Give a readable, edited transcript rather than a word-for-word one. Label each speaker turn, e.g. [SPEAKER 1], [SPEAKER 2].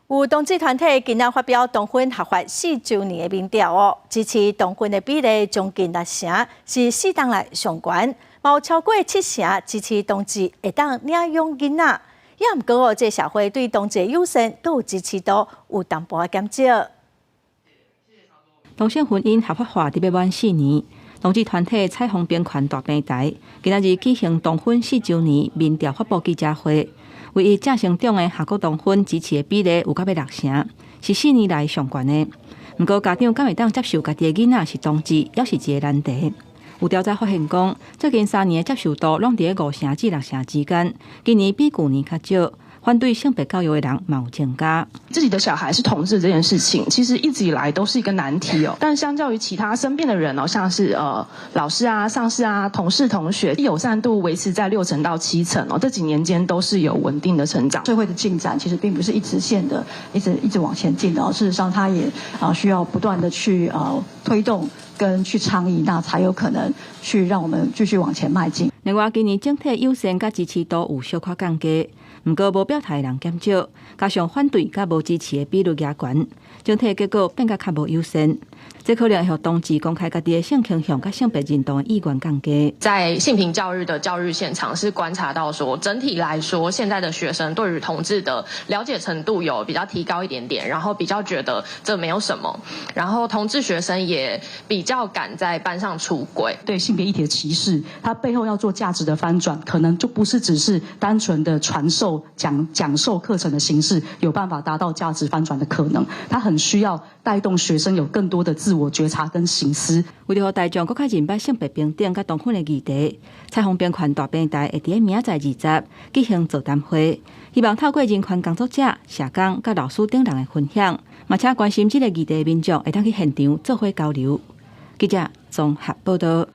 [SPEAKER 1] 有同志團體今仔發表同婚合法4週年的民調哦，支持同婚的比例將近六成，是4冬來上懸，嘛有超過七成支持同志會當領養囡仔。也毋過哦，這個社會對同志友善閣有支持度有淡薄仔減少。
[SPEAKER 2] 同性婚姻合法化佇欲滿4年，同志團體彩虹平權大平台今仔日舉行同婚四週年民調發布記者會。唯一正成長的韓國同婚支持的比例有到欲六成，是4年來上懸的。毋過家長敢會當接受家己的囡仔是同志，猶是一個難題。有調查發現講，最近3年的接受度攏佇5成至6成之間，今年比舊年較少。反對性別教育的人嘛有增加。
[SPEAKER 3] 自己的小孩是同志這件事情，其實一直以來都是一個難題哦。但相較於其他身邊的人哦，像是老師啊、上司啊、同事、同學，友善度維持在6成到7成哦。這幾年間都是有穩定的成長。
[SPEAKER 4] 社會的進展其實並不是一直線的，一直一直往前進的哦。事實上，它也需要不斷的去推動跟去倡議，那才有可能去讓我們繼續往前邁進。
[SPEAKER 2] 另外，今年整體友善佮支持度有小可降低，毋過無表態的人減少，加上反對佮無支持的比率加懸，整體結果變甲較無友善。這可能會予同志公開家己的性傾向佮性別認同的意願降低。
[SPEAKER 5] 在性平教育的教育現場，是觀察到說，整體來說，現在的學生對於同志的了解程度有比較提高一點點，然後比較覺得這沒有什麼，然後同志學生也比較敢在班上出櫃。
[SPEAKER 6] 對性別議題的歧視，它背後要做價值的翻轉，可能就不是只是單純的傳授講講授課程的形式，有辦法達到價值翻轉的可能。它很需要帶動學生有更多的自我覺察跟省思。
[SPEAKER 2] 為著予大眾閣較認捌性別平等佮同婚的議題，彩虹平權大平台會佇明仔載20舉行座談會，希望透過人權工作者、社工佮老師等人的分享，嘛請關心這个議題的民眾會當去現場做伙交流。記者綜合報道。